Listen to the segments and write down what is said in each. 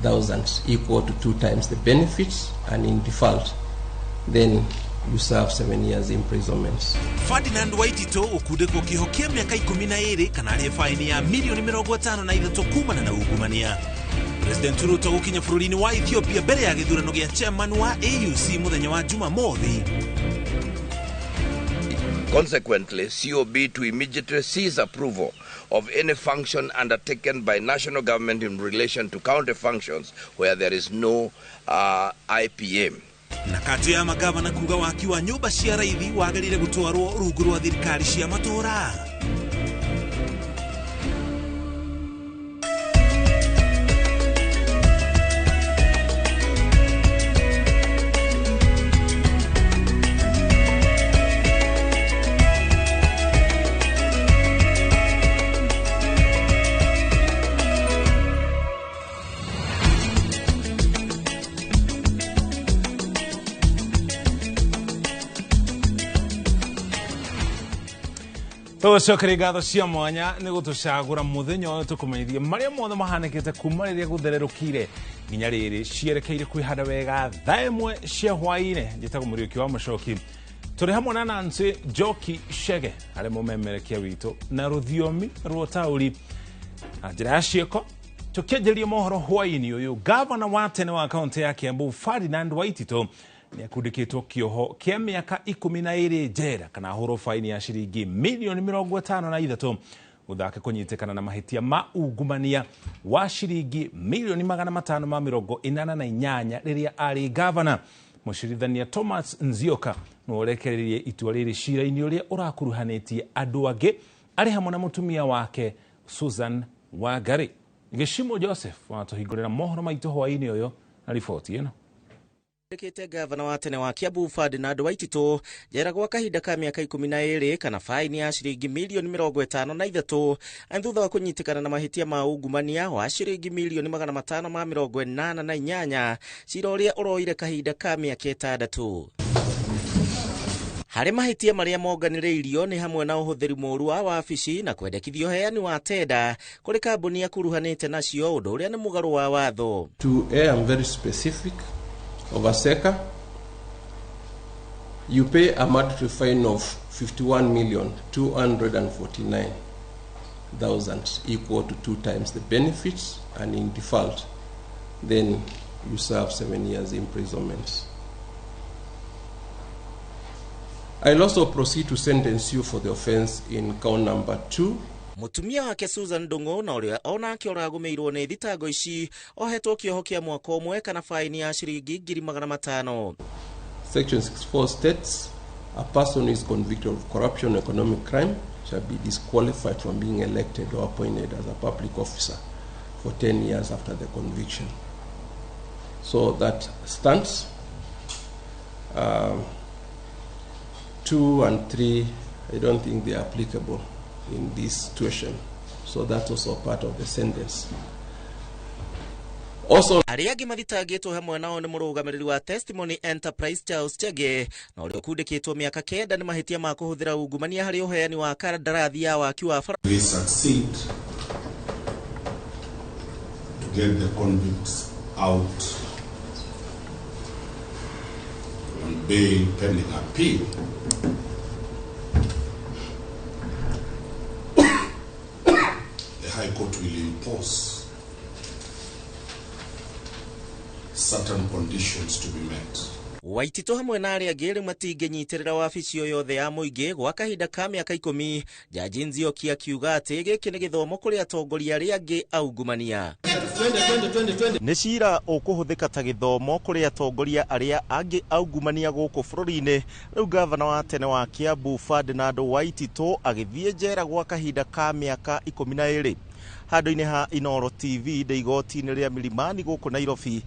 thousand, equal to 2 times the benefits, and in default, then you serve 7 years imprisonment. Ferdinand Waitito gũkundĩkwo kĩoho kĩa mĩaka 12 kana arĩhe faini ya mirioni 53 kumana na ungumania. President Ruto gũkinya bũrũri-inĩ wa Ethiopia mbere ya gĩthurano gĩa chairman wa AUC mũthenya wa Jumamothi. Consequently, COB to immediately cease approval of any function undertaken by national government in relation to county functions where there is no IPA. Na kanjũ ya magavana kuga waki wa nyũmba cia raithi wagĩrĩire gũtwarwo rungu rwa thirikari cia matũũra. Tũcokerie ngatho cia mwanya nĩ gũtũcagũra mũthenya ũyũ tũkũmenyithia marĩa mothe mahanĩkĩte kuma rĩrĩa gũthererũkire nginya rĩrĩ cierekeire kwĩhanda wega thaa 1 cia hwaĩ-inĩ. Njĩtagwo Mũriũki wa Mũcoki, tũrĩ hamwe na Nancy Njoki Chege arĩ mũmemerekia witũ na rũthiomi rwa ũtaũri na njĩra ya ciĩko. Tũkĩanjĩrĩria mohoro hwaĩ-inĩ ũyũ, gavana wa tene wa kaũntĩ ya Kiambu Ferdinand Waitito nĩ akundĩkĩtwo kĩoho kĩa mĩaka 12 njera kana ahũrwo faini ya ciringi mirioni 53 gũthake kũnyitĩkana na mahĩtia ma ungumania wa ciringi mirioni 588 rĩrĩa arĩ gavana. Mũcirithania Thomas Nzioka nĩwe ũrekereirie itua rĩrĩ cira-inĩ ũrĩa ũrakuruhanĩtie andũ angĩ arĩ hamwe na mũtumia wake Susan Wangari. Gĩcimo Joseph watũhingũrĩra mohoro maitũ hwaĩ-inĩ ũyũ na riboti ĩno. Kĩte gavana wa tene wa Kiambu Ferdinand Waitito njera gwa kahinda ka mĩaka 12 kana faini ya ciringi mirioni 53 thutha wa kũnyitĩkana na mahĩtia ma ungumania wa ciringi mirioni 588 cira ũrĩa ũroire kahinda ka mĩaka 6. Harĩ mahĩtia marĩa monganĩrĩirio nĩ hamwe na ũhũthĩri mũũru wa wabici na kwendekithia ũheani wa tenda kũrĩ kambuni akuruhanĩte nacio, ũndũ ũrĩa nĩ mũgarũ wa watho. To A, I'm very specific. Over SECA, you pay a mandatory fine of 51,249,000, equal to 2 times the benefits, and in default, then you serve 7 years imprisonment. I'll also proceed to sentence you for the offense in count number 2. Mũtumia wake Susan Ndung'u na ũrĩa onake ũragũmĩirwo nĩ thitango ici ohetwo kĩoho kĩa mwaka ũmwe kana faini ya ciringi 500,000. Section 64 states a person who is convicted of corruption or economic crime shall be disqualified from being elected or appointed as a public officer for 10 years after the conviction. So that stands. 2 and 3, I don't think they are applicable in this situation. So that's also part of the sentence. Also, arĩa angĩ mathitangĩtwo hamwe nao nĩ mũrũgamĩrĩri wa Testimony Enterprise Charles Chege na ũrĩa ũkundĩkĩtwo mĩaka 9 nĩ mahĩtia ma kũhũthĩra ungumania harĩ ũheani wa kandarathi ya waki wa bara. We succeed to get the convicts out on bail pending appeal. High Court will impose certain conditions to be met. Waitito hamwe na arĩa angĩ rĩu matingĩnyitĩrĩra wabici o yothe ya mũingĩ gwa kahinda ka mĩaka 10. Jaji Nzioki akiuga atĩ gĩkĩ nĩ gĩthomo kũrĩ atongoria arĩa angĩ aungumania. Nĩ cira ũkũhũthĩka ta gĩthomo kũrĩ atongoria arĩa angĩ aungumania gũkũ bũrũri-inĩ. Rĩu gavana wa tene wa Kiambu Ferdinand Waitito agĩthiĩ njera gwa kahinda ka mĩaka 12. Handũ-inĩ ha Inooro TV ndĩ igoti-inĩ rĩa Milimani gũkũ Nairobi.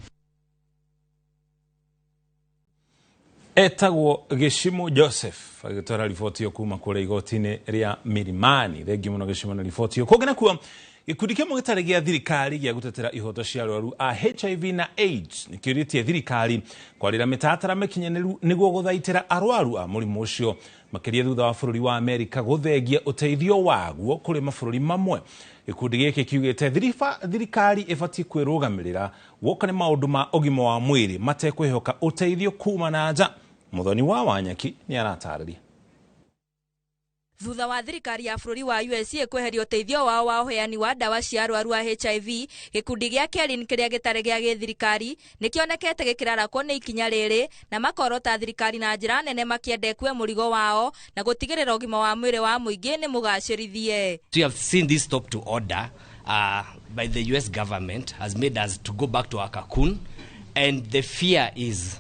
Etagwo Gĩcimo Joseph agĩtwara riboti ĩyo kuma kũrĩa igoti-inĩ rĩa Milimani. Thengiũ mũno Gĩcimo na riboti ĩyo. Kũngĩ nakuo Gĩkundi kĩmwe gĩtarĩ gĩa thirikari gĩa gũtetera ihoto cia arwaru a HIV na AIDS nĩkĩũrĩtie thirikari kwarĩra mĩtaratara mĩkinyanĩru nĩguo gũthaitĩra arwaru a mũrimũ ũcio, makĩria thutha wa bũrũri wa Amerika gũthengia ũteithio waguo kũrĩ mabũrũri mamwe. Gĩkundi gĩkĩ kiugĩte thirikari ĩbatiĩ kwĩrũgamĩrĩra guoka nĩ maũndũ ma ũgima wa mwĩrĩ matekwĩhoka ũteithio kuma na nja. Mũthoni wa Wanyeki nĩ aratarĩria. Thutha wa thirikari ya bũrũri wa USA kweheria ũteithio wao wa ũheani wa ndawa cia arwaru a HIV, gĩkundi gĩa Kerin kĩrĩa gĩtarĩ gĩa gĩthirikari nĩkĩonekete gĩkĩrarakwo nĩ ikinya rĩrĩ na makorota thirikari na njĩra nene makĩenda ĩkue mũrigo wao na gũtigĩrĩra ũgima wa mwĩrĩ wa mũingĩ nĩ mũgacĩrithie. We have seen this stop to order by the US government has made us to go back to our cocoon, and the fear is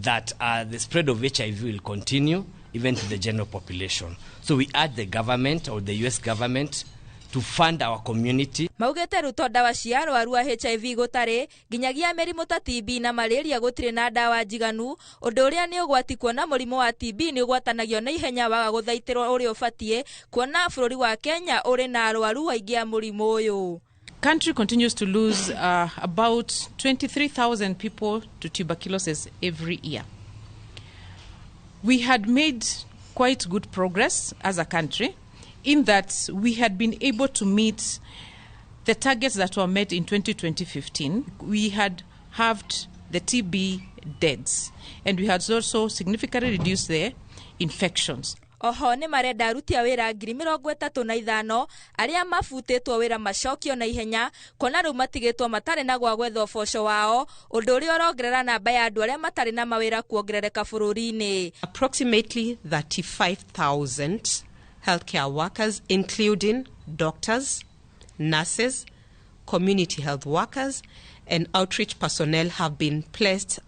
that the spread of HIV will continue even to the general population. So we urge the government or the US government to fund our community. Maugĩte Ruto ndawa cia arwaru a HIV gũtarĩ nginyagia mĩrimũ ta TB na malaria gũtirĩ na ndawa njiganu, ũndũ ũrĩa nĩ ũgwati kuona mũrimũ wa TB nĩ ũgwatanagio na ihenya waga gũthaitĩrwo ũrĩa ũbatiĩ, kuona bũrũri wa Kenya ũrĩ na arwaru aingĩ a mũrimũ ũyũ. Country continues to lose about 23,000 people to tuberculosis every year. We had made quite good progress as a country in that we had been able to meet the targets that were met in 2015. We had halved the TB deaths, and we had also significantly reduced the infections. Oho nĩ marenda aruti a wĩra 35,000 arĩa mabutĩtwo wĩra macokio na ihenya, kuona rĩu matigĩtwo matarĩ na gwa gwetha ũboco wao, ũndũ ũrĩa ũrongerera namba ya andũ arĩa matarĩ na mawĩra kuongerereka bũrũri-inĩ. Approximately 35,000 healthcare workers, including doctors, nurses, community health workers, and outreach personnel have been placed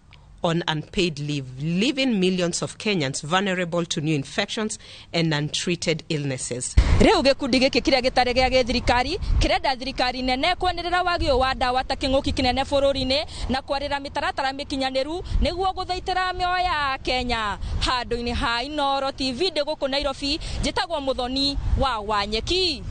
on unpaid leave, leaving millions of Kenyans vulnerable to new infections and untreated illnesses. Rĩu gĩkundi gĩkĩ kĩrĩa gĩtarĩ gĩa gĩthirikari kĩrenda thirikari nene kwanĩrĩra wagi ũyũ wa ndawa ta kĩng'ũki kĩnene bũrũri-inĩ na kwarĩra mĩtaratara mĩkinyanĩru nĩguo gũthaitĩra mĩoyo ya Kenya. Handũ-inĩ ha Inooro TV ndĩ gũkũ Nairobi, njĩtagwo Mũthoni wa Wanyeki.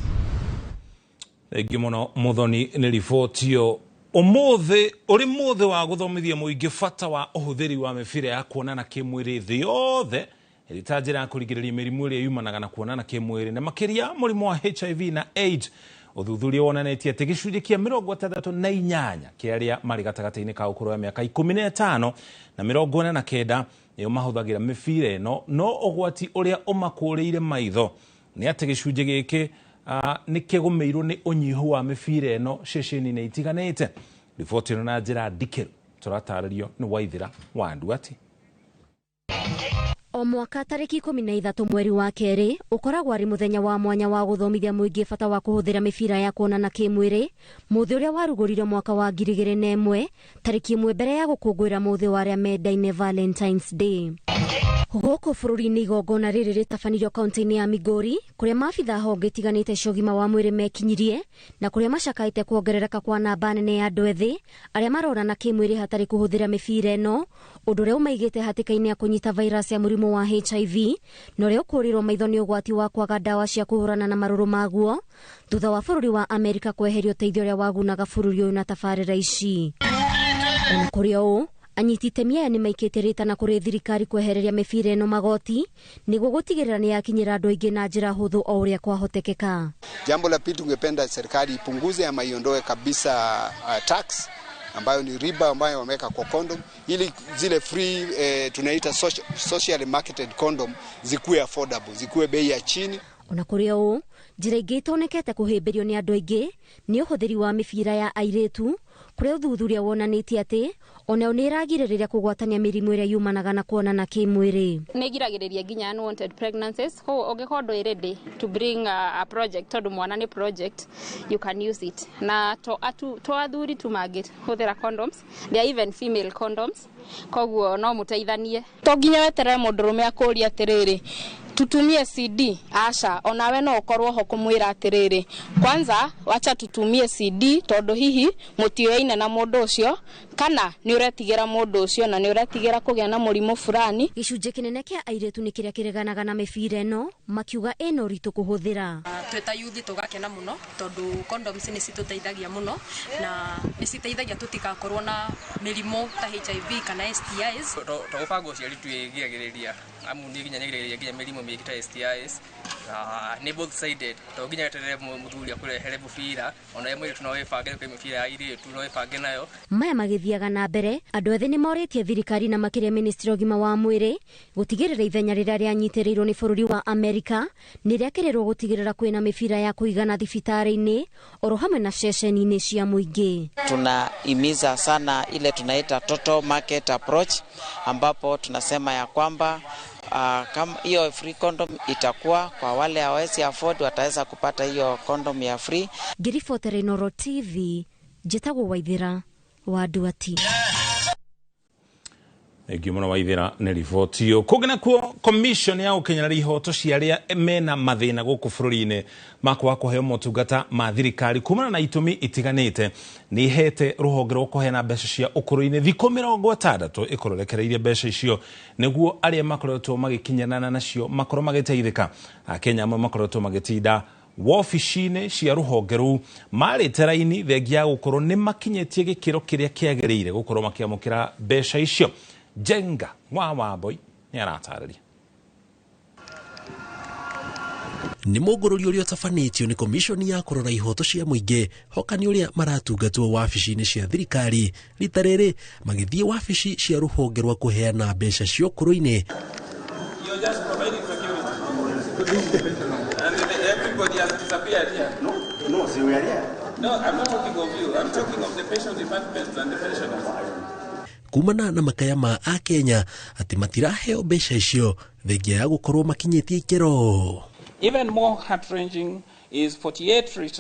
Thengiũ mũno Mũthoni nĩ riboti ĩyo. Ũmũthĩ ũrĩ mũthĩ wa gũthomithia mũingĩ bata wa ũhũthĩri wa mĩbira ya kuonana kĩmwĩrĩ thĩ yothe ĩrĩ ta njĩra ya kũrigĩrĩria mĩrimũ ĩrĩa yumanaga na kuonana kĩmwĩrĩ na makĩria mũrimũ wa HIV na AIDS. Ũthuthuria wonanĩtie atĩ gĩcunjĩ kĩa 68 kĩa arĩa marĩ gatagatĩ-inĩ ka ũkũrũ wa mĩaka 15 na 49 nĩo mahũthagĩra mĩbira ĩno, no ũgwati ũrĩa ũmakũrĩire maitho nĩ atĩ gĩcunjĩ gĩkĩ nĩ kĩgũmĩirwo nĩ ũnyihu wa mĩbira ĩno ceceni-inĩ itiganĩte. Riboti ĩno na njĩra ndikĩru tũratarĩrio nĩ Waithĩra wa Nduati. O mwaka tarĩki 13 mweri wa kerĩ ũkoragwo arĩ mũthenya wa mwanya wa gũthomithia mũingĩ bata wa kũhũthĩra mĩbira ya kuonana kĩmwĩrĩ, mũthĩ ũrĩa warugũririo mwaka wa 2001 tarĩki ĩmwe mbere ya gũkũngũĩra mũthĩ wa arĩa mendaine Valentine's Day. Gũkũ bũrũri-inĩ igongona rĩrĩ rĩtabanirio kaunti-inĩ ya Migori kũrĩa maabitha honge itiganĩte cia ũgima wa mwĩrĩ mekinyirie na kũrĩa macakaĩte kuongerereka kwa namba nene ya andũ ethĩ arĩa maronana kĩmwĩrĩ hatarĩ kũhũthĩra mĩbira ĩno, ũndũ ũrĩa ũmaigĩte hatĩka-inĩ ya kũnyita virus ya mũrimũ wa HIV na ũrĩa ũkũrĩrwo maitho nĩ ũgwati wa kwaga ndawa cia kũhũrana na marũrũ maguo thutha wa bũrũri wa Amerika kweheria ũteithio ũrĩa wagunaga bũrũri ũyũ na tabarĩra ici. Ona kũrĩ ũũ, anyiti itemi aya nĩ maikĩte rĩtana kũrĩ thirikari kwehereria mĩbira ĩno magoti nĩguo gũtigĩrĩra nĩ yakinyĩra andũ aingĩ na njĩra hũthũ o ũrĩa kwahotekeka. Jambo la pili, tungependa serikali ipunguze ama iondoe kabisa tax ambayo ni riba ambayo wameweka kwa condom, ili zile free tunaita socially marketed condom zikuwe affordable, zikuwe bei ya chini. Ona kũrĩ ũũ, njĩra ingĩ itonekete kũhĩmbĩrio nĩ andũ aingĩ nĩ ũhũthĩri wa mĩbira ya airĩtu kũrĩa ũthuthuria wonanĩtie atĩ onayo nĩ ĩragirĩrĩria kũgwatania mĩrimũ ĩrĩa yumanaga na kuonana kĩmwĩrĩ. Nĩ ĩgiragĩrĩria nginya unwanted pregnancies, koguo ũngĩkorwo ndwĩ ready to bring a project tondũ mwana nĩ project, you can use it. Na to athuri tu mangĩhũthĩra condoms, there are even female condoms, koguo no mũteithanie. To nginya weterere mũndũrũme akũrie atĩrĩrĩ, Tutumie CD aca onawe no ukorwo ho kumwira atiriri kwanza wacha tutumie CD tondu hihi mutioine na mundu ucio kana ni uretigira mundu ucio na ni uretigira kugia na murimu fulani. Gicunjĩ kĩnene kĩa airĩtu nĩ kĩrĩa kĩreganaga na mĩbira ĩno makiuga ĩna ũritũ kũhũthĩra. Twĩ ta yuthi tũgakena mũno tondũ condoms nĩ citũteithagia mũno na nĩ citeithagia tũtigakorwo na mĩrimũ ta HIV kana STIs. To gũbanga ũciari twĩgiragĩrĩria amu nĩ nginya nĩgiragĩrĩria nginya mĩrimũ mĩingĩ ta STIs na nĩ both sided to nginya weterere mũthuri akũrehere mũbira ona we mũirĩtu no wĩbange kwĩ mĩbira ya airĩtu no wĩbange nayo. Maya magĩthiaga na mbere andũ ethĩ nĩ morĩtie thirikari na makĩria ministry ya ũgima wa mwĩrĩ gũtigĩrĩra ithenya rĩrĩa rĩanyitĩrĩirwo nĩ bũrũri wa Amerika nĩ rĩakĩrĩrwo gũtigĩrĩra kwĩna mĩbira ya kũigana thibitarĩ-inĩ oro hamwe na ceceni-inĩ cia mũingĩ. Tunahimiza sana ile tunaita total market approach ambapo tunasema ya kwamba kama hiyo free condom itakuwa kwa wale hawawezi afford wataweza kupata hiyo condom ya free. Ngĩribotera Inooro TV njĩtagwo Waithĩra wa Nduati. Thengiũ mũno Waithĩra nĩ riboti ĩyo. Kũngĩ nakuo commission ya gũkinyĩra ihoto cia arĩa mena mathĩna gũkũ bũrũri-inĩ ma kwaga kũheo motungata ma thirikari kumana na itũmi itiganĩte nĩ ihete rũhonge rwa kũheana mbeca cia ũkũrũ-inĩ thikũ 60 ĩkorwo ĩrekereirie mbeca icio nĩguo arĩa makoretwo magĩkinyanana nacio makorwo magĩteithĩka. Akenya amwe makoretwo magĩtinda wabici-inĩ cia rũhonge rũu marĩte raini thengia ya gũkorwo nĩ makinyĩtie gĩkĩro kĩrĩa kĩagĩrĩire gũkorwo makĩamũkĩra mbeca icio. Jenga wa Wamboi nĩ aratarĩria. Nĩ mũngũrũri ũrĩa ũtabanĩtio nĩ komishoni ya kũrora ihoto cia mũingĩ hoka nĩ ũrĩa maratungatwo wabici-inĩ cia thirikari rita rĩrĩ magĩthiĩ wabici cia rũhonge rwa kũheana mbeca cia ũkũrũ-inĩ. Kumana na makaya ma akenya atĩ matiraheo mbeca icio thengia ya gũkorwo makinyĩtie ikĩro. Even more heart-wrenching is 48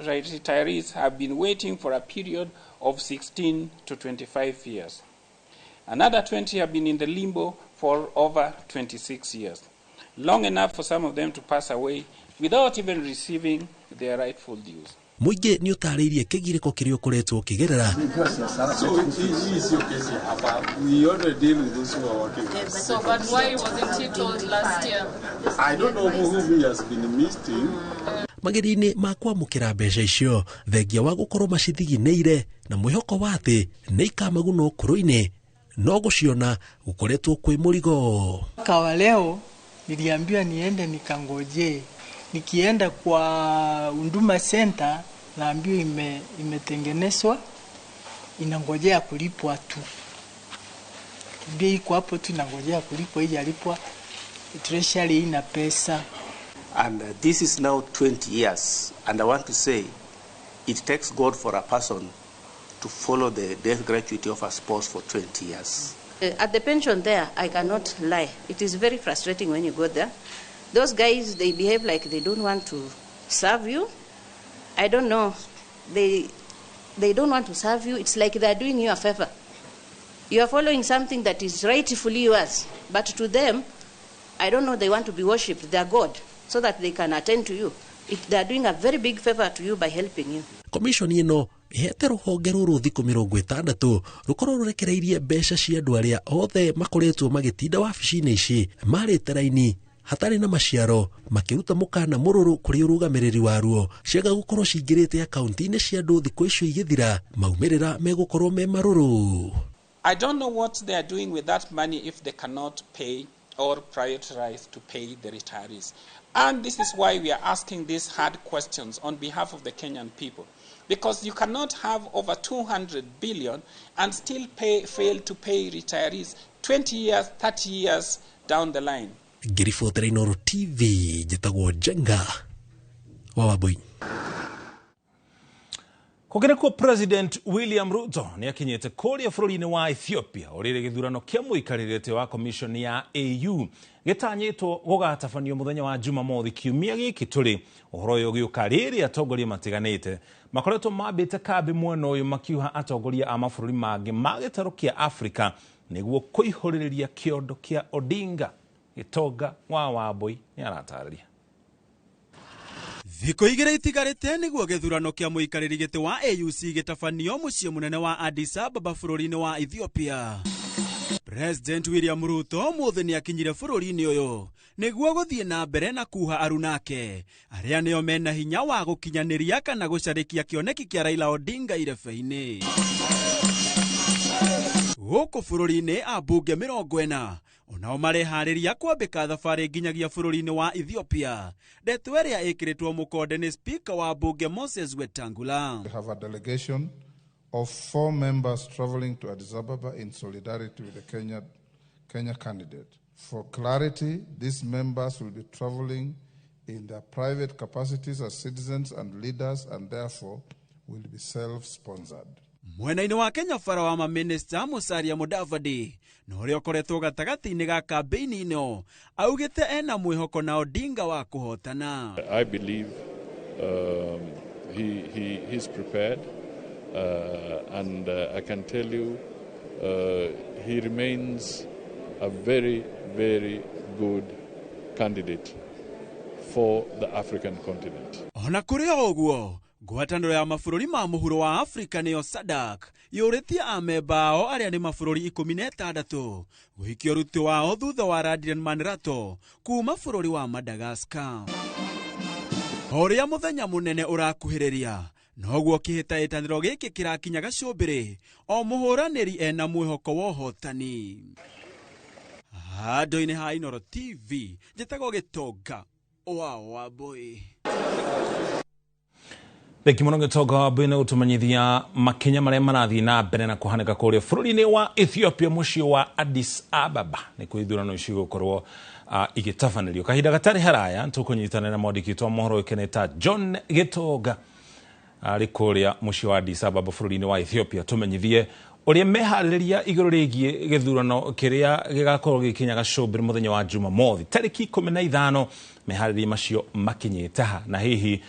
retirees have been waiting for a period of 16 to 25 years. Another 20 have been in the limbo for over 26 years, long enough for some of them to pass away without even receiving their rightful dues. Mũingĩ nĩ ũtarĩirie kĩgirĩko kĩrĩa ũkoretwo ũkĩgerera. Mageria-inĩ ma kwamũkĩra mbeca icio thengia wa gũkorwo macithiginĩire na mwĩhoko wa atĩ nĩ ikamaguna ũkũrũ-inĩ no gũciona gũkoretwo kwĩ mũrigo. Kawa leo niliambiwa niende nikangojee. Nikienda kwa Huduma Center naambiwa imetengenezwa inangojea kulipwa tu. Ndio iko hapo tu inangojea kulipwa, haijalipwa. Treasury ina pesa. And this is now 20 years, and I want to say it takes God for a person to follow the death gratuity of a spouse for 20 years. At the pension there, I cannot lie. It is very frustrating when you go there. Those guys, they behave like they don't want to serve you. I don't know. They don't want to serve you. It's like they are doing you a favor. You are following something that is rightfully yours. But to them, I don't know, they want to be worshipped. They are God, so that they can attend to you. They are doing a very big favor to you by helping you. Commission ĩno ĩhete rũhonge rũrũ thikũ 60 rũkorwo rũrekereirie mbeca cia andũ arĩa othe makoretwo magĩtinda wabici-inĩ ici marĩte raini hatarĩ na maciaro makĩruta mũkana mũrũrũ kũrĩ ũrũgamĩrĩri waruo ciaga gũkorwo cingĩrĩte akaunti-inĩ cia andũ thikũ icio igĩthira maumĩrĩra megũkorwo me marũrũ. I don't know what they are doing with that money if they cannot pay or prioritize to pay the retirees. And this is why we are asking these hard questions on behalf of the Kenyan people. Because you cannot have over 200 billion and still fail to pay retirees 20 years, 30 years down the line. Ngĩribotera Inooro TV njĩtagwo Njenga wa Wambui. Kũngĩ President William Ruto nĩ akinyĩte kũrĩa bũrũri-inĩ wa Ethiopia ũrĩrĩ gĩthurano kĩa mũikarĩrĩte wa commission ya AU gĩtanyĩtwo gũgatabanio mũthenya wa Jumamothi kiumia gĩkĩ tũrĩ. Ũhoro ũyũ ũgĩũka rĩrĩ atongoria matiganĩte makoretwo mambĩte kambĩ mwena ũyũ makiuha atongoria a mabũrũri mangĩ ma gĩtarũ kĩa Afrika nĩguo kũihũrĩrĩria kĩondo kĩa Odinga. Gĩtonga wa Wambui nĩ aratarĩria. Thikũ igĩrĩ itigarĩte nĩguo gĩthurano kĩa mũikarĩri gĩtĩ wa AUC gĩtabanio mũciĩ mũnene wa Addis Ababa bũrũri-inĩ wa Ethiopia. President William Ruto ũmũthĩ nĩakinyire bũrũri-inĩ ũyũ nĩguo gũthiĩ na mbere na kuha arunake arĩa nĩo mena hinya wa gũkinyanĩria kana gũcarĩkia kĩoneki kĩa Raila Odinga irebe-inĩ. Gũkũ bũrũri-inĩ ambunge 40 onao mareharĩria kwambĩka thabarĩ nginyagia bũrũri-inĩ wa Ethiopia. Ndeto ĩrĩa ĩkĩrĩtwo mũkonde nĩ Speaker wa bunge Moses Wetangula. We have a delegation of 4 members traveling to Addis Ababa in solidarity with the Kenya candidate. For clarity, these members will be traveling in their private capacities as citizens and leaders and therefore will be self-sponsored. Mwena-inĩ wa Kenya bara wa maminista Musalia Mudavadi na ũrĩa ũkoretwo gatagatĩ-inĩ ga kambĩini ĩno augĩte ena mwĩhoko na Odinga wa kũhotana. I believe he's prepared and I can tell you he remains a very, very good candidate for the African continent. Ona kũrĩ o ũguo, ngwatanĩro ya mabũrũri ma mũhuro wa Afrika nĩyo SADC yũrĩtie amemba ao arĩa nĩ mabũrũri 16 gũhikia ũruti wao thutha wa Randriamanirato kuma bũrũri wa Madagascar. O ũrĩa mũthenya mũnene ũrakuhĩrĩria noguo kĩhĩtahĩtanĩro gĩkĩ kĩrakinya gacũmbĩrĩ o mũhũranĩri ena mwĩhoko wa ũhotani. Handũ-inĩ ha Inooro TV njĩtagwo Gĩtonga wa Wambui. Thengi mũno Gĩtonga wa Wambui nĩ gũtũmenyithia makinya marĩa marathiĩ na mbere na kũhanĩka kũrĩa bũrũri-inĩ wa Ethiopia mũciĩ wa Addis Ababa nĩkuo ithurano ici igũkorwo igĩtabanĩrio. Kahinda gatarĩ haraya tũkũnyitanĩra na mwandĩki witũ wa mohoro ũĩkaine ta John Gĩtonga arĩ kũrĩa mũciĩ wa Addis Ababa bũrũri-inĩ wa Ethiopia tũmenyithie ũrĩa meharĩrĩria igũrũ rĩgiĩ gĩthurano kĩrĩa gĩgakorwo gĩkinya gacũmbĩrĩ mũthenya wa Jumamothi tarĩki 15 meharĩrĩria macio makinyĩte ha na hihi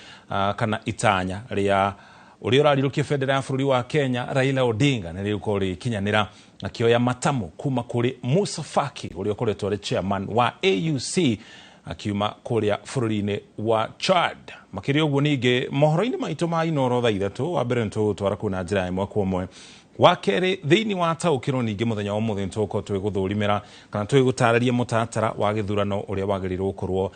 kana itanya rĩa ũrĩa ũrarirũkia bendera ya bũrũri wa Kenya Raila Odinga nĩ rĩgũkorwo rĩgĩkinyanĩra akĩoya matamu kuma kũrĩ Musa Faki ũrĩa ũkoretwo arĩ chairman wa AUC akiuma kũrĩa bũrũri-inĩ wa Chad. Makĩria ũguo ningĩ mohoro-inĩ maitũ ma Inooro thaa 3 wa mbere nĩtũgũtwara kũu na njĩra ya ĩmwe kwa ĩmwe. Wa kerĩ thĩinĩ wa taũkĩrwo ningĩ mũthenya wa ũmũthĩ nĩtũgũkorwo twĩgũthũrimĩra kana twĩgũtarĩria mũtaratara wa gĩthurano ũrĩa wagĩrĩirwo gũkorwo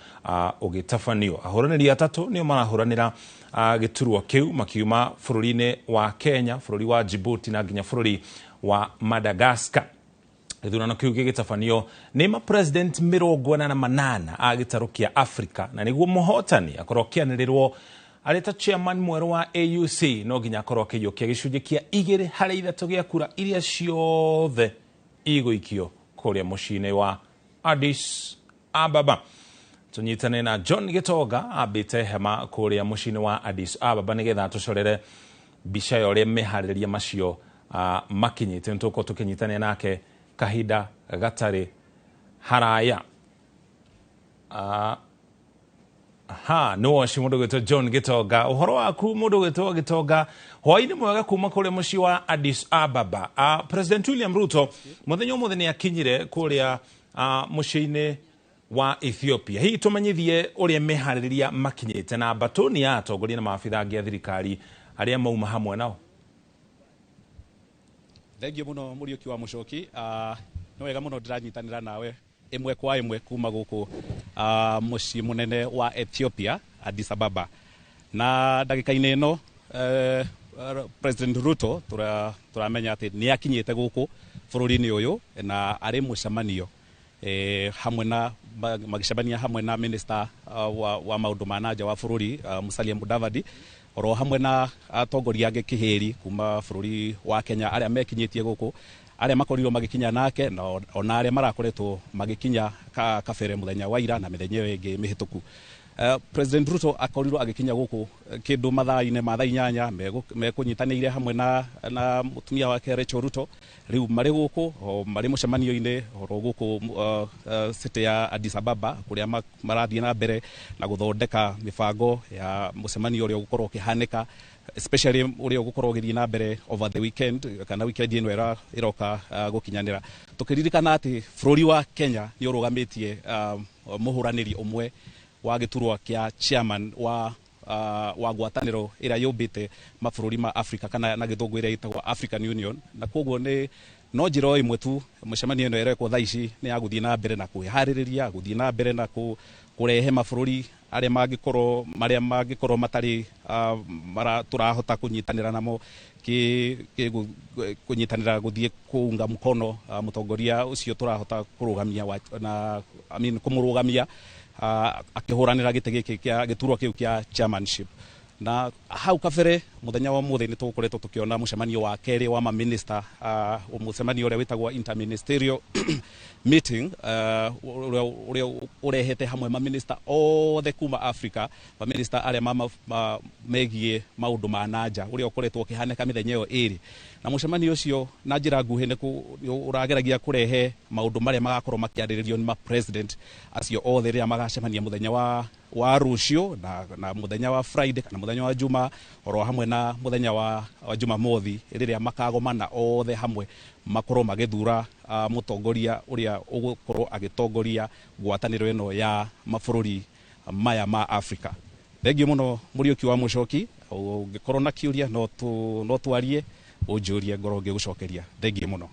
ũgĩtabanio. Ahũranĩri atatũ nĩo marahũranĩra gĩturwa kĩu makiuma bũrũri-inĩ wa Kenya, bũrũri wa Djibouti na nginya bũrũri wa Madagascar. Gĩthurano kĩu gĩgĩtabanio nĩ ma president 48 a gĩtarũ kĩa Afrika na nĩguo mũhotani akorwo akĩanĩrĩrwo arĩ ta chairman mwerũ wa AUC no nginya akorwo akĩiyũkia gĩcunjĩ kĩa 2 harĩ 3 gĩa kura iria ciothe igũikio kũrĩa mũciĩ-inĩ wa Addis Ababa. Tũnyitane na John Gĩtonga ambĩte hema kũrĩa mũciĩ-inĩ wa Addis Ababa nĩgetha tũcorere mbica ya ũrĩa meharĩrĩria macio makinyĩte. Nĩtũgũkorwo tũkĩnyitanĩra nake kahinda gatarĩ haraya. Ha no waci mũndũ gwĩtwo John Gĩtonga. Ũhoro waku mũndũ gwĩtwo Gĩtonga, hwaĩ-inĩ mwega kuma kũrĩa mũciĩ wa Addis Ababa. President William Ruto mũthenya ũmũthĩ nĩ akinyire kũrĩa mũciĩ-inĩ wa Ethiopia. Hihi tũmenyithie ũrĩa meharĩrĩria makinyĩte na mbatũni ya atongoria na maabitha angĩ a thirikari arĩa mauma hamwe nao. Thengiũ mũno Mũriũki wa Mũcoki. Nĩ wega mũno ndĩranyitanĩra nawe ĩmwe kwa ĩmwe kuma gũkũ mũciĩ mũnene wa Ethiopia Addis Ababa. Na ndagĩka-inĩ ĩno President Ruto tũramenya atĩ nĩ akinyĩte gũkũ bũrũri-inĩ ũyũ na arĩ mũcemanio hamwe na magĩcemania hamwe na minister wa maũndũ ma nanja wa bũrũri Musalia Mudavadi oro hamwe na atongoria angĩ kĩhĩri kuma bũrũri wa Kenya arĩa mekinyĩtie gũkũ arĩa makorirwo magĩkinya nake na ona arĩa marakoretwo magĩkinya kabere mũthenya wa ira na mĩthenya ĩyo ĩngĩ mĩhĩtũku. President Ruto akorirwo agĩkinya gũkũ kĩndũ mathaa-inĩ ma thaa 8 mekũnyitanĩire hamwe na mũtumia wake Rachel Ruto. Rĩu marĩ gũkũ marĩ mũcemanio-inĩ oro gũkũ city ya Addis Ababa kũrĩa marathiĩ na mbere na gũthondeka mĩbango ya mũcemanio ũrĩa ũgũkorwo ũkĩhanĩka Especially uria ugukorwo ugithii na mbere over the weekend kana weekend ino iroka gukinyanira, tukiririkana ati bururi wa Kenya ni urugamitie muhuraniri umwe wa giturwa kia chairman wa ngwataniro ira yumbite mabũrũri ma Africa kana na gĩthũngũ ĩrĩa ĩtagwo African Union. Na koguo nĩ no njĩra o ĩmwe tu mũcemanio ĩno ĩrekwo thaa ici nĩ ya gũthiĩ na mbere na kwĩharĩrĩria, gũthiĩ na mbere na kũrehe mabũrũri arĩa mangĩkorwo marĩa mangĩkorwo matarĩ tũrahota kũnyitanĩra namo kũnyitanĩra gũthiĩ kũunga mkono mũtongoria ũcio tũrahota kũrũgamia na I mean kũmũrũgamia akĩhũranĩra gĩtĩ gĩkĩ kĩa gĩturwa kĩu kĩa chairmanship. Na hau kabere muthenya wa muthi ni tukoretwo tukiona mucemanio wa keri wa ma minister, mucemanio uria witagwo interministerial meeting, uria urehete hamwe ma minister othe kuma Africa, ma minister aria megie maundu ma nanja uria ukoretwo ukihaneka mithenya iyo iri. Na mucemanio ucio na njira nguhi ni urageragia kurehe maundu maria magakorwo makiariririo ni ma president acio othe riria magacemania muthenya wa rucio na muthenya wa Friday kana muthenya wa Juma oro hamwe na muthenya wa Jumamothi riria makagomana othe hamwe makorwo magithura mutongoria uria ugukorwo agitongoria ngwataniro ino ya mabũrũri maya ma Africa. Thengiũ mũno Mũriũki wa Mũcoki, ũngĩkorwo na kĩũria no twarie ũnjũrie ngorwo ngĩgũcokeria. Thengiũ mũno.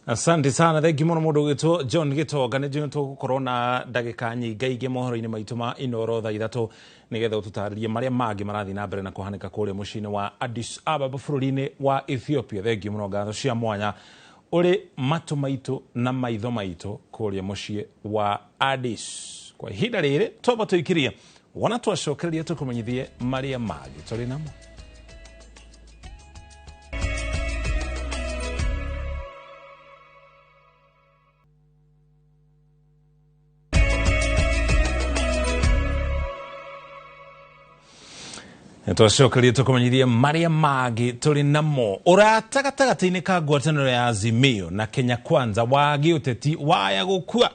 Asante sana, thengiũ mũno mũndũ ũgwĩtwo John Gĩtonga. Nĩ njũĩ tũgũkorwo na ndagĩka nyingaingĩ mohoro-inĩ maitũ ma Inooro thaa 3 nĩgetha ũtũtarĩrie marĩa mangĩ marathiĩ na mbere na kũhanĩka kũrĩa mũciĩ-inĩ wa Addis Ababa bũrũri-inĩ wa Ethiopia. Thengiũ mũno, ngatho cia mwanya ũrĩ matũ maitũ na maitho maitũ kũrĩa mũciĩ wa Addis. Kwa ihinda rĩrĩ twamba tũikirie wona twacokereria tũkũmenyithie marĩa mangĩ tũrĩ namo. Twacokeria tũkũmenyithie marĩa mangĩ tũrĩ namo. Ũrata gatagatĩ-inĩ ka ngwatanĩro ya Azimio na Kenya Kwanza wa gĩũteti waya gũkua.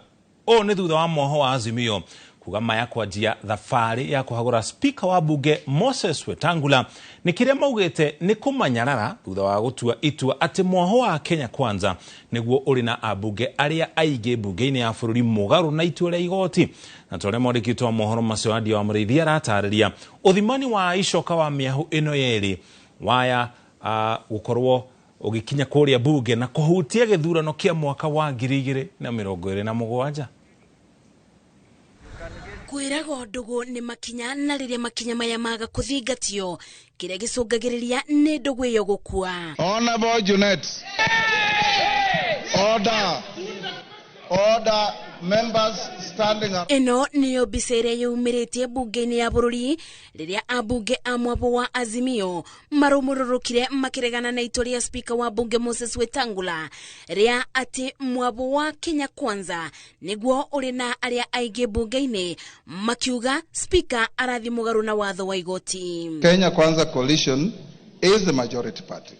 Ũũ nĩ thutha wa mwoho wa Azimio kuga maya kwanjia thabarĩ ya kũhagũra speaker wa bunge Moses Wetangula nĩ kĩrĩa maugĩte nĩ kũmanyarara thutha wa gũtua itua atĩ mwoho wa Kenya Kwanza nĩguo ũrĩ na ambunge arĩa aingĩ bunge-inĩ ya bũrũri mũgarũ na itua rĩa igoti. Na torĩa mwandĩki wa mohoro macio Andy wa Mũrĩithi aratarĩria ũthimani wa icoka wa mĩahũ ĩno yerĩ waya gũkorwo ũgĩkinya kũrĩa bunge na kũhutia gĩthurano kĩa mwaka wa 2027. Kwĩragwo ndũgũ nĩ makinya na rĩrĩa makinya maya maga kũthingatio kĩrĩa gĩcũngagĩrĩria nĩ ndũgũ ĩyo gũkua. Honorable Junet. Order. Order. Members standing up. Ĩno nĩyo mbica ĩrĩa yumĩrĩtie bunge-inĩ ya bũrũri rĩrĩa ambunge a mwabo wa Azimio marũmũrũrũkire makĩregana na itua rĩa speaker wa bunge Moses Wetangula rĩa atĩ mwabo wa Kenya Kwanza nĩguo ũrĩ na arĩa aingĩ bunge-inĩ, makiuga speaker arathi mũgarũ na watho wa igoti. Kenya Kwanza coalition is the majority party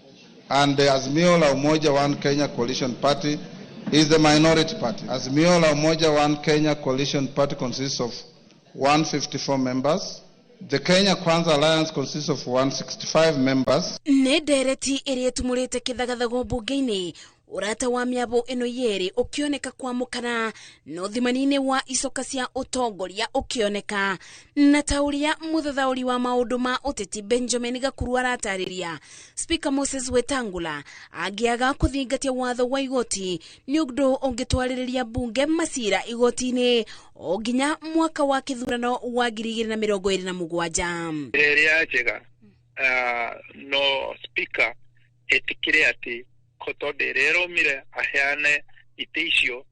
and the Azimio la Umoja One Kenya Coalition Party is the minority party. Azimio la Umoja One Kenya Coalition Party consists of 154 members. The Kenya Kwanza Alliance consists of 165 members. Nĩ ndereti ĩrĩa ĩtumũrĩte kĩthagathago bunge-inĩ ũrata wa mĩabo ĩno yerĩ ũkĩoneka kwamũkana na ũthimani-inĩ wa icoka cia ũtongoria ũkĩoneka na ta ũrĩa mũthathaũri wa maũndũ ma ũteti Benjamin Gakuru aratarĩria, Speaker Moses Wetangula angĩaga kũthingatia watho wa igoti nĩ ũndũ ũngĩtwarĩrĩria bunge macira igoti-inĩ o nginya mwaka wa kĩthurano wa 2027. Ĩrĩa njega no speaker etikire atĩ tondũ ĩrĩa ĩrũmire aheane itĩ icio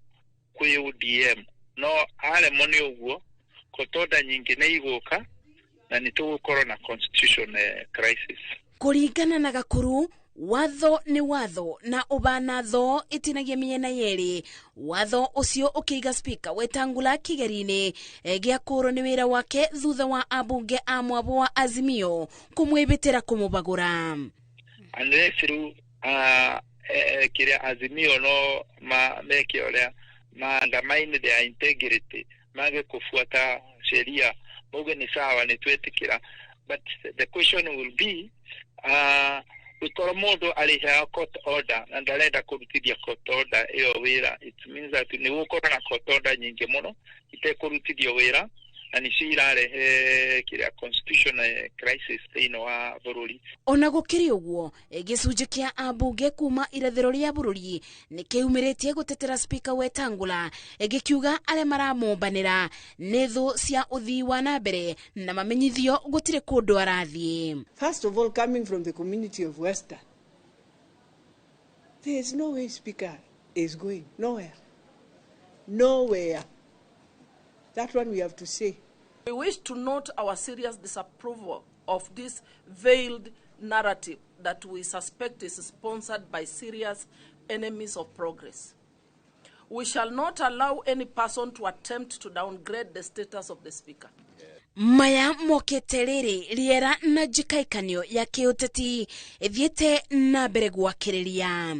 kwĩ ODM, no aremwo nĩ ũguo kotonda nyingĩ nĩ igũka na nĩ tũgũkorwo na constitution crisis. Kũringana na Gakuru, watho nĩ watho na ũbana tho ĩtinagia mĩena yerĩ. Watho ũcio ũkĩiga speaker Wetangula kĩgeri-inĩ gĩa kũũrwo nĩ wĩra wake thutha wa ambunge a mwabo wa Azimio kũmwĩbĩtĩra kũmũbagũra. Unless rĩu kĩrĩa Azimio no meke ũrĩa maandamaine their integrity mage kufuata sheria mauge ni sawa nĩ twetĩkĩra But the question will be, gũkorwo mũndũ arĩheaga court order na ndarenda kũrutithia court order ĩyo wĩra, it means that nĩ gũkorwo na court order nyingĩ mũno itekũrutithio wĩra, na nĩcio irarehe kĩrĩa constitutional crisis thĩinĩ wa bũrũri. Ona gũkĩrĩ ũguo, gĩcunjĩ kĩa ambunge kuma irathĩro rĩa bũrũri nĩ kĩumĩrĩtie gũtetera Spika Wetangula, gĩkiuga arĩa maramombanĩra nĩ thũ cia ũthii wa na mbere na mamenyithio gũtirĩ kũndũ arathiĩ. First of all, coming from the community of Western, there is no way Speaker is going nowhere. Nowhere. That one we have to say. We wish to note our serious disapproval of this veiled narrative that we suspect is sponsored by serious enemies of progress. We shall not allow any person to attempt to downgrade the status of the Speaker. Maya mokĩte rĩrĩ rĩera na njĩkaikanio ya kĩũteti ĩthiĩte na mbere gwakĩrĩria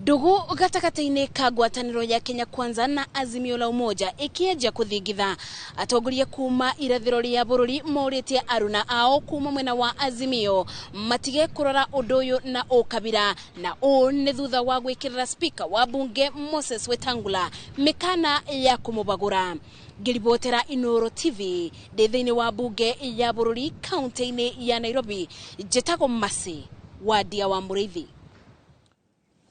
ndũgũ gatagatĩ-inĩ ka ngwatanĩro ya Kenya Kwanza na Azimio la Umoja ĩkĩanjia kũthingitha. Atongoria kuma irathĩro rĩa bũrũri morĩtie aruna ao kuma mwena wa Azimio matige kũrora ũndũ ũyũ na ũkabira, na ũũ nĩ thutha wa gwĩkĩrĩra Spika wa bunge Moses Wetangula mĩkana ya kũmũbagũra. Ngĩribotera Inooro TV ndĩ thĩinĩ wa bunge ya bũrũri kaunti-inĩ ya Nairobi, njĩtagwo Mercy Wandia wa Mũrĩithi.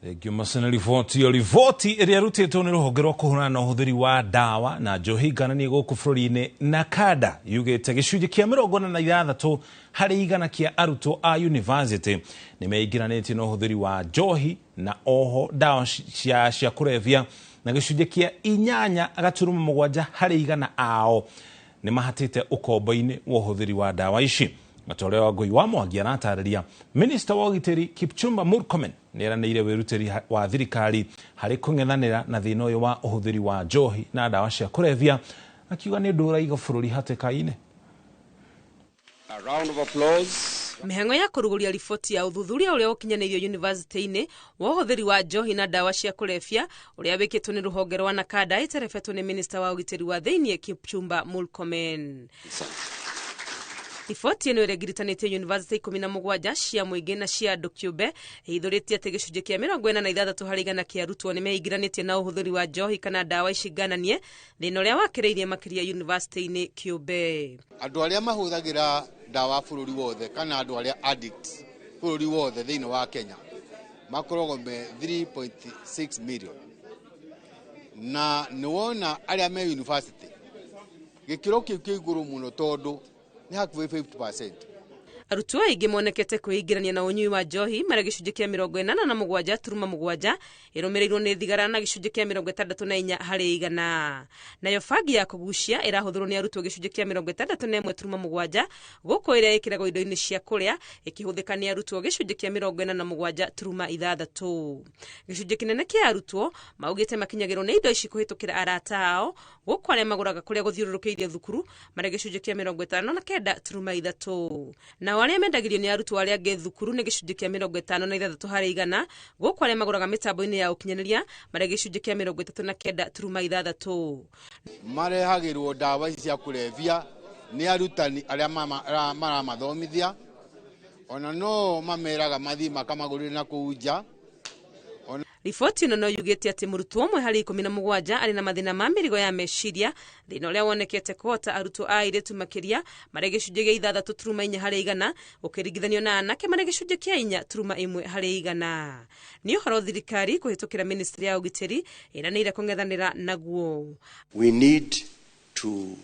Thengio Mercy riboti ĩyo. Riboti ĩrĩa ĩrutĩtwo nĩ rũhonge rwa kũhũrana na ũhũthĩri wa ndawa na njohi ngananie gũkũ bũrũri-inĩ NACADA yugĩte gĩcunjĩ kĩa 46 harĩ igana kĩa arutwo a university nĩ meingĩranĩtie na ũhũthĩri wa njohi na oho ndawa cia kũrebia, na gĩcunjĩ kĩa 8.7 harĩ igana ao nĩ mahatĩte ũkombo-inĩ wa ũhũthĩri wa ndawa ici. Gatore wa Ngũi wa Mwangi aratarĩria Minista wa ũgitĩri Kipchumba Murkomen nĩ eranĩire wĩrutĩri wa thirikari harĩ kũng'ethanĩra na thĩna ũyũ wa ũhũthĩri wa njohi na ndawa cia kũrebia, akiuga nĩ ũndũ ũraiga bũrũri hatĩka-inĩ. A round of applause. Mĩhang'o ya kũrugũria riboti ya ũthuthuria ũrĩa ũkinyanĩirio yunivasĩtĩ-inĩ wa ũhũthĩri wa njohi na ndawa cia kũrebia ũrĩa wĩkĩtwo nĩ rũhonge rwa NACADA ĩterebetwo nĩ minista wa ũgitĩri wa thĩinĩ Kipchumba Murkomen. Riboti ĩno ĩrĩa ĩgiritanĩtie yunivasĩtĩ 17 cia mũingĩ na cia andũ kĩũmbe ĩhithũrĩtie atĩ gĩcunjĩ kĩa 46 harĩ igana kĩa arutwo nĩ meingĩranĩtie na ũhũthĩri wa njohi kana ndawa ici ngananie, thĩna ũrĩa wakĩrĩirie makĩria yunivasĩtĩ-inĩ kĩũmbe. Andũ arĩa mahũthagĩra ndawa bũrũri wothe kana andũ arĩa addicts bũrũri wothe thĩinĩ wa Kenya makoragwo me 3.6 million, na nĩwona arĩa me university gĩkĩro kĩu kĩ igũrũ mũno tondũ nĩ hakuhĩ 50%. Arutwo aingĩ monekete kwĩingĩrania na ũnyui wa njohi marĩ gĩcunjĩ kĩa 87.7 ĩrũmĩrĩirwo nĩ thigara na gĩcunjĩ kĩa 64 harĩ igana. Nayo bangi ya kũgucia ĩrahũthĩrwo nĩ arutwo gĩcunjĩ kĩa 61.7 gũkũ ĩrĩa ĩkĩragwo indo-inĩ cia kũrĩa ĩkĩhũthĩka nĩ arutwo gĩcunjĩ kĩa 47.6. Gĩcunjĩ kĩnene kĩa arutwo maugĩte makinyagĩrwo nĩ indo ici kũhĩtũkĩra arata ao, gũkũ arĩa magũraga kũrĩa gũthiũrũrũkĩirie thukuru marĩ gĩcunjĩ kĩa 59.3. Nao arĩa mendagĩrio nĩ arutwo arĩa angĩ thukuru nĩ gĩcunjĩ kĩa 56 harĩ igana, gũkũ arĩa magũraga mĩtambo-inĩ ya ũkinyanĩria marĩ gĩcunjĩ kĩa 39.6. Marehagĩrwo ndawa ici cia kũrebia nĩ arutani arĩa maramathomithia, ona no mameraga mathiĩ makamagũrĩre na kũu nja. Riboti ĩno no yugĩte atĩ mũrutwo ũmwe harĩ 17 arĩ na mathĩna ma mĩrigo ya meciria, thĩna ũrĩa wonekete kũhota arutwo a airĩtu makĩria marĩ gĩcunjĩ gĩa 6.4 harĩ igana ũkĩringithanio na anake marĩ gĩcunjĩ kĩa 4.1 harĩ igana. Nĩ ũhoro thirikari kũhĩtũkĩra ministry ya ũgitĩri ĩranĩire kũng'ethanĩra naguo. We need to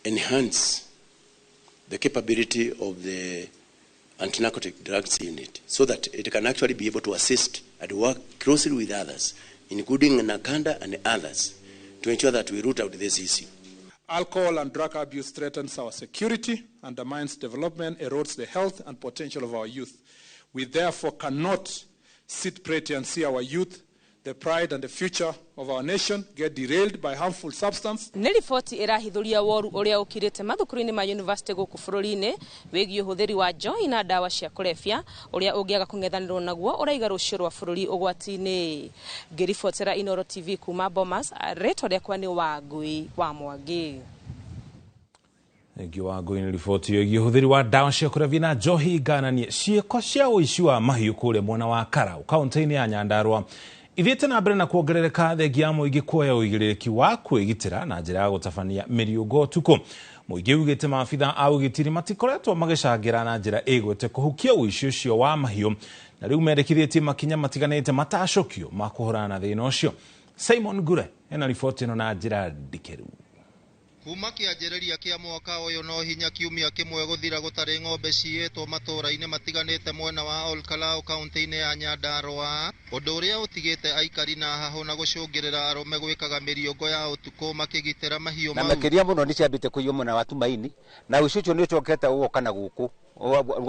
enhance the capability of the anti-narcotic drugs unit so that it can actually be able to assist and work closely with others, including NACADA and others, to ensure that we root out this issue. Alcohol and drug abuse threatens our security, undermines development, erodes the health and potential of our youth. We therefore cannot sit pretty and see our youth, the pride and the future of our nation, get derailed by harmful substance. Nĩ riboti ĩrahithũria woru ũrĩa ũkirĩte mathukuru-inĩ ma university gũkũ bũrũri-inĩ wĩgiĩ ũhũthĩri wa njohi na ndawa cia kũrebia ũrĩa ũngĩaga kũng'ethanĩrwo naguo ũraiga rũciũ rwa bũrũri ũgwati-inĩ. Ngĩribotera Inooro TV kuma Bomas, rĩtwa rĩakwa nĩ Wangui wa Mwangi. Thengiũ wa ngũi nĩ riboti ĩgiĩ ũhũthĩri wa ndawa cia kũrebia na njohi ngananie ciĩko cia ũici wa mahiũ kũrĩa mwena wa Karau kaũntĩ-inĩ ya Nyandarua ithiĩte na mbere na kuongerereka thengia ya mũingĩ kuoya ũigĩrĩrĩki wa kwĩgitĩra na njĩra ya gũtabania mĩriũngo ũtukũ. Mũingĩ ugĩte maabitha a ũgitĩri matikoretwo magĩcangĩra na njĩra ĩgwete kũhukia ũici ũcio wa mahiũ na rĩu mendekithĩtie makinya matiganĩte matacũkio ma kũhũrana na thĩna ũcio. Simon Ngure ena riboti ĩno na njĩra ndikĩru. Kuma kĩanjĩrĩria kĩa mwaka ũyũ no hinya kiumia kĩmwe gũthira gũtarĩ ng'ombe ciĩtwo matũũra-inĩ matiganĩte mwena wa Olkalau kaũntĩ-inĩ ya Nyandarua, ũndũ ũrĩa ũtigĩte aikari na hahũ na gũcũngĩrĩra arũme gwĩkaga mĩriũngo ya ũtukũ makĩgitĩra mahiũ na mau. Makĩria mũno nĩ ciambĩte kũiywo mwena wa Tumaini na ũici ũcio nĩ ũcokete ũgoka na gũkũ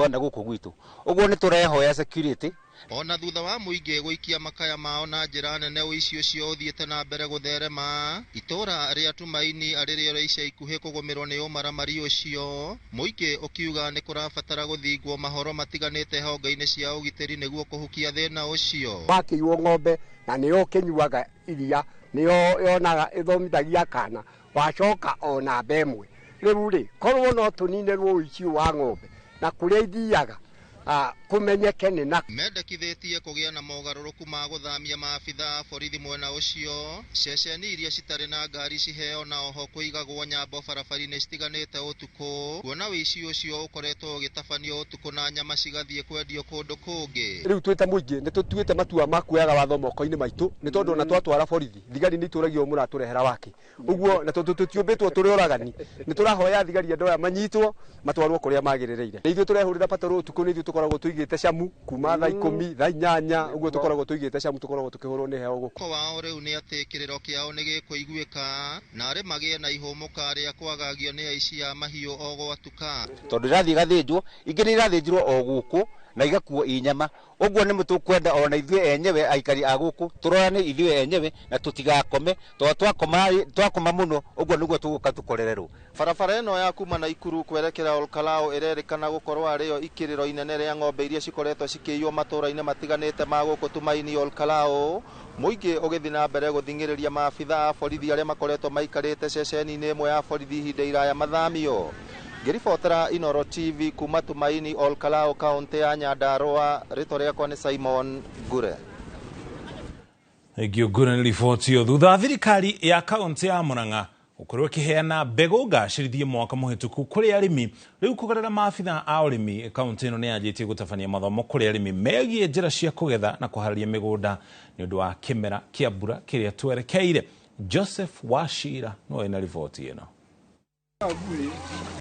na gũkũ gwitũ, ũguo nĩ tũrehoya security. Ona thutha wa mũingĩ gũikia makaya mao na njĩra nene, ũici ũcio ũthiĩte na mbere gũtherema. Itũũra rĩa Tumaini arĩ rĩo rĩa ica ikuhĩ kũgũmĩrwo nĩ ũmaramari ũcio, mũingĩ ũkiuga nĩ kũrabatara gũthingwo mahoro matiganĩte honge-inĩ cia ũgitĩri nĩguo kũhukia thĩna ũcio. Wakĩiywo ng'ombe na nĩyo ũkĩnyuaga iria, nĩyo yonaga ĩthomithagia kana wacoka ona ĩmwe. Rĩu rĩ, korwo no tũninĩrwo ũici wa ng'ombe na kũrĩa ithiaga kũmenyeke nĩ na mendekithĩtie kũgĩa na mogarũrũku ma gũthamia maabitha a borithi mwena ũcio, ceceni iria citarĩ na ngari ciheo na oho kũigagwo nyambo barabara-inĩ citiganĩte ũtukũ, kuona ũici ũcio ũkoretwo ũgĩtabanio ũtukũ na nyama cigathiĩ kwendio kũndũ kũngĩ. Rĩu twĩ ta mũingĩ nĩ tũtuĩte matua ma kuoyaga watho moko-inĩ maitũ nĩ tondũ ona twatwara borithi thigari nĩ itũragio mũratũrehera wake ũguo, na tondũ tũtiũmbĩtwo tũrĩ oragani nĩ tũrahoya thigari andũ aya manyitwo matwarwo kũrĩa magĩrĩrĩire. Nĩ ithuĩ tũrehũrĩra patrol ũtukũ, nĩ ithuĩ tũkoragwo tũigĩte camu kuma thaa 10 thaa 8 ũguo tũkoragwo tũigĩte camu, tũkoragwo tũkĩhũrwo nĩ heho gũkũ. Wao rĩu nĩ atĩ kĩrĩro kĩao nĩ gĩkũiguĩka na arĩ magĩe na ihũmũka rĩa kwagagio nĩ aici a mahiũ o gwatuka, tondũ irathiĩ igathĩnjwo, ingĩ nĩ irathĩnjirwo o gũkũ na igakuo i nyama. Ũguo nĩ tũkwenda ona ithuĩ enyewe aikari a gũkũ tũrorane ithuĩ enyewe na tũtigakome, tondũ twakoma mũno ũguo nĩguo tũgũka tũkorererwo. Barabara ĩno ya kuma Naikuru kwerekera Olkalau ĩrerĩkana gũkorwo arĩyo ikĩrĩro inene rĩa ng'ombe iria cikoretwo cikĩiywo matũũra-inĩ matiganĩte ma gũkũ Tumaini Olkalau, mũingĩ ũgĩthiĩ na mbere gũthing'ĩrĩria maabitha a borithi arĩa makoretwo maikarĩte ceceni-inĩ ĩmwe ya borithi ihinda iraya mathamio. Ngĩribotera Inooro TV kuma Tumaini Olkalau kaũntĩ ya Nyandarua, rĩtwa rĩakwa nĩ Simon Ngure. Thengiũ Ngure nĩ riboti ĩyo. Thutha wa thirikari ya kaũntĩ ya Murang'a gũkorwo ĩkĩheana mbegũ ngacĩrithie mwaka mũhĩtũku kũrĩ arĩmi, rĩu kũgerera maabitha a ũrĩmi kaũntĩ ĩno nĩ yanjĩtie gũtabania mathomo kũrĩ arĩmi megiĩ njĩra cia kũgetha na kũharĩria mĩgũnda nĩ ũndũ wa kĩmera kĩa mbura kĩrĩa twerekeire. Joseph Wachira no ena riboti ĩno.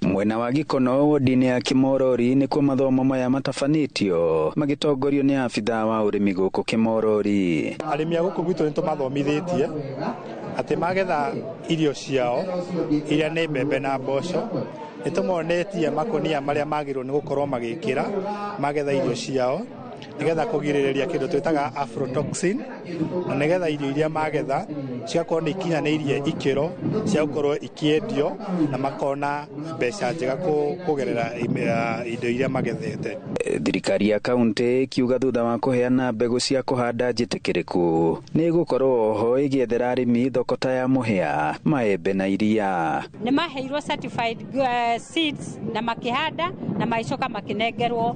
Mwena wa Gikono wodi-inĩ ya Kimorori nĩkuo mathomo maya matabanĩtio magĩtongorio nĩ abithaa wa ũrĩmi gũkũ Kimorori. Arĩmi a gũkũ gwitũ nĩ tũmathomithĩtie atĩ magetha irio ciao iria nĩ mbembe na mboco, nĩ tũmonetie makũnia marĩa magĩrĩirwo nĩ gũkorwo magĩkĩra magetha irio ciao nĩgetha kũgirĩrĩria kĩndũ twĩtaga aflatoxin, na nĩgetha irio iria magetha cigakorwo nĩ ikinyanĩirie ikĩro cia gũkorwo ikĩendio na makona mbeca njega kũgerera indo iria magethete. Thirikari ya kaunti ikiuga thutha wa kũheana mbegũ cia kũhanda njĩtĩkĩrĩku nĩ ĩgũkorwo oho ĩgĩethera arĩmi thoko ta ya mũhĩa, maembe na iria. Nĩ maheirwo certified seeds na makĩhanda na magĩcoka makĩnengerwo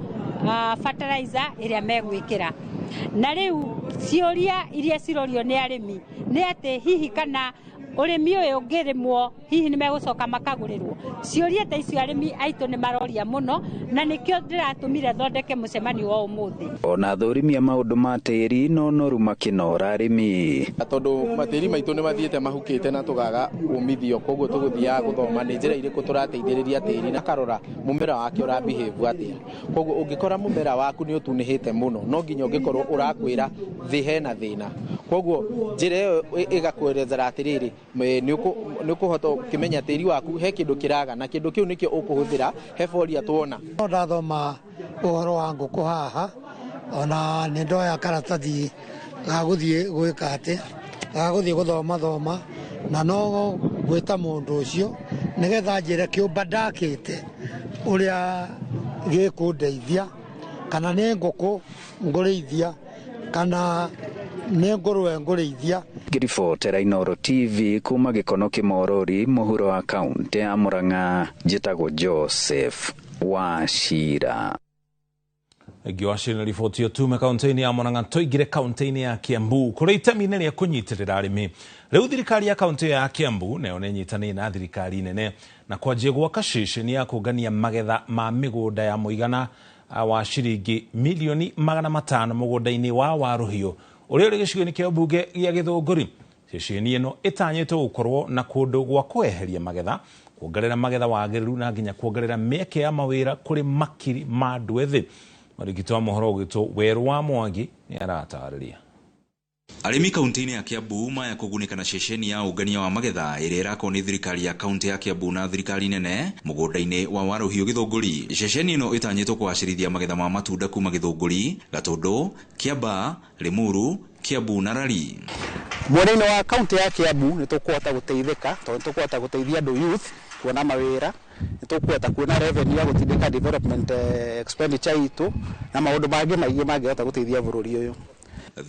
fertilizer ĩrĩa megwĩkĩra. Na rĩu ciũria iria cirorio nĩ arĩmi nĩ atĩ hihi kana ũrĩmi ũyũ ũngĩrĩmwo hihi nĩ megũcoka makagũrĩrwo. Ciũria ta icio arĩmi aitũ nĩ maroria mũno, na nĩkĩo ndĩratũmire thondeke mũcemanio wa ũmũthĩ. Ona athũrimi a maũndũ ma tĩri no noru makĩnora arĩmi, tondũ matĩri maitũ nĩ mathiĩte mahukĩte na tũkaga umithio, koguo tũgũthiaga gũthoma nĩ njĩra irĩkũ tũrateithĩrĩria tĩri na karora mũmera wake ũra behave atĩa. Koguo ũngĩkora mũmera waku nĩ ũtunĩhĩte mũno, no nginya ũngĩkorwo ũrakwĩra thĩ hena thĩna. Koguo njĩra ĩyo ĩgakwerethera atĩrĩrĩ, nĩ ũkũhota ũkĩmenya tĩri waku he kĩndũ kĩraga na kĩndũ kĩu nĩkĩo ũkũhũthĩra he boria tuona. No ndathoma ũhoro wa ngũkũ haha, ona nĩ ndoya karatathi ga gũthiĩ gwĩka atĩ ga gũthiĩ gũthoma thoma, na no gwĩta mũndũ ũcio nĩgetha njĩre kĩũmba ndakĩte ũrĩa gĩkũndeithia, kana nĩ ngũkũ ngũrĩithia kana nĩ ngũrwe ngũrĩithia. Ngĩribotera Inooro TV kuma Gĩkono Kĩmorori mũhuro wa kaũntĩ ya Murang'a, njĩtagwo Joseph Wachira. Ngĩwacĩrĩ na riboti ĩyo tume kaunti-inĩ ya Murang'a tũingĩre kaunti-inĩ ya Kiambu kũrĩ itemi-inĩ rĩa kũnyitĩrĩra arĩmi. Rĩu thirikari ya kaunti ĩyo ya Kiambu nayo nĩ ĩnyitanĩire na thirikari nene na kwanjia gwaka ceceni ya kũngania magetha ma mĩgũnda ya mũigana wa ciringi milioni 500 mũgũnda-inĩ wa Waruhiũ ũrĩa ũrĩ gĩcigo-inĩ kĩa mbunge gĩa Gĩthũngũri. Ceceni ĩno ĩtanyĩtwo gũkorwo na kũndũ gwa kweheria magetha, kuongerera magetha wagĩrĩru na nginya kuongerera mĩeke ya mawĩra kũrĩ makiri ma andũ ethĩ. Marigito wa mohoro ũgĩtwo Werũ wa Mwangi nĩ aratarĩria. Arĩmi kaunti-inĩ ya Kiambu maya kũgunĩka na ceceni ya ũngania wa magetha ĩrĩa ĩrakwo nĩ thirikari ya kaunti ya Kiambu na thirikari nene mũgũnda-inĩ wa Waruhiũ Gĩthũngũri. Ceceni ĩno ĩtanyĩtwo kũgacĩrithia magetha ma matunda kuma Gĩthũngũri, Gatũndũ, Kĩambaa, Limuru, Kiambu na Rari. Mwena-inĩ wa kaunti ya Kiambu nĩ tũkũhota gũteithĩka tondũ nĩ tũkũhota gũteithia andũ youth kuona mawĩra, nĩ tũkũhota kuona revenue ya gũtindĩka development expenditure itũ na maũndũ mangĩ maingĩ mangĩhota gũteithia bũrũri ũyũ.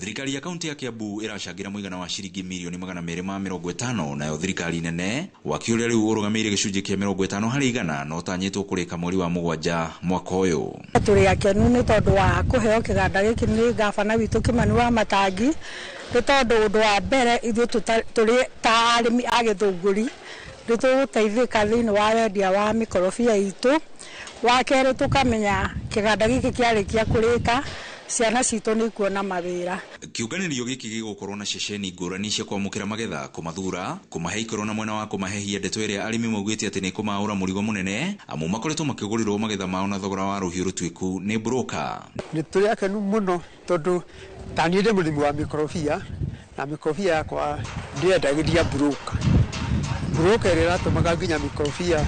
Thirikari ya kaunti ya Kiambu ĩracangĩra mũigana wa ciringi milioni 250, nayo thirikari nene waki ũrĩa rĩu ũrũgamĩire gĩcunjĩ kĩa 50 harĩ igana na ũtanyĩtwo kũrĩka mweri wa 7 mwaka ũyũ. Tũrĩ akenu nĩ tondũ wa kũheo kĩganda gĩkĩ nĩ gabana witũ Kimani wa Matangi, nĩ tondũ ũndũ wa mbere ithuĩ tũrĩ ta arĩmi a Gĩthũngũri nĩ tũgũteithĩka thĩinĩ wa wendia wa mĩkorobia itũ. Wa kerĩ tũkamenya kĩganda gĩkĩ kĩarĩkia kũrĩka ciana citũ nĩ ikuona mawĩra. Kĩũnganĩrio gĩkĩ gĩgũkorwo na ceceni ngũrani cia kwamũkĩra magetha, kũmathura, kũmahe ikoro na mwena wa kũmahehia, ndeto ĩrĩa arĩmi maugĩte atĩ nĩ kũmaũra mũrigo mũnene amu makoretwo makĩgũrĩrwo magetha mao na thogora wa rũhiũ rũtuĩku nĩ broker. Nĩ tũrĩ akenu mũno tondũ ta niĩ ndĩ mũrĩmi wa mĩkorobia na mĩkorobia yakwa ndĩendagĩria broker. Broker ĩrĩa ĩratũmaga nginya mĩkorobia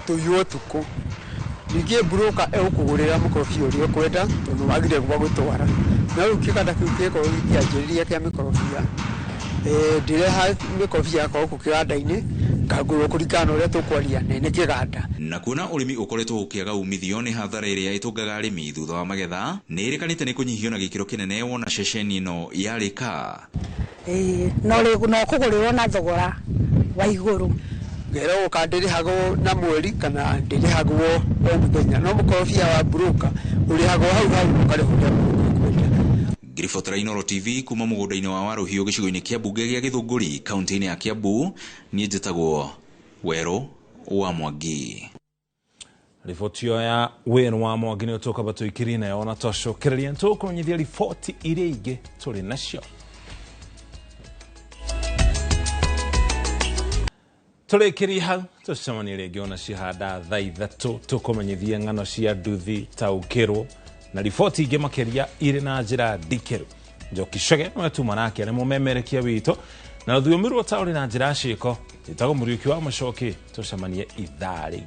tũiywo ũtukũ. Ningĩ broker egũkũgũrĩra mũkorobia ũrĩa ũkwenda tondũ wagire gwa gũtwara. Na rĩu kĩganda kĩu gĩkorwo gĩkĩanjĩrĩria kĩa mĩkorobia, ndĩreha mĩkorobia yakwa gũkũ kĩganda-inĩ ngagũrwo kũringana na ũrĩa tũkwaria nĩ kĩganda. Na kuona ũrĩmi ũkoretwo ũkĩaga umithio nĩ hathara ĩrĩa ĩtũngaga arĩmi thutha wa magetha nĩ ĩrĩkanĩte nĩ kũnyihio na gĩkĩro kĩnene wona ceceni ĩno yarĩka. No kũgũrĩrwo na thogora wa igũrũ. Ngerwo ka ndĩrĩhagwo na mweri kana ndĩrĩhagwo o mũthenya, no mũkorobia wa broker ũrĩhagwo hau hau ũkarĩhwo ũrĩa ũkwenda. Ngĩribotera Inooro TV kuma mũgũnda-inĩ wa Waruhiũ gĩcigo-inĩ kĩa mbunge gĩa Gĩthũngũri kaunti-inĩ ya Kiambu, niĩ njĩtagwo Werũ wa Mwangi. Riboti ĩyo ya Werũ wa Mwangi nĩ tũkaba tũikĩrie nayo na twacokereria nĩtũkũmenyithia riboti iria ingĩ tũrĩ nacio. Tũrĩkĩrie hau tũcemanie rĩngĩ ona cihanda thaa 3 tũkũmenyithie ng'ano cia nduthi taũkĩrwo na riboti ingĩ makĩria irĩ na njĩra ndikĩru. Njoki Chege nĩwe tuma nake nĩ mũmemerekia witũ na rũthiomi rwa taũri na njĩra ciĩko. Njĩtagwo Mũriũki wa Mũcoki, tũcemanie ithaa rĩu.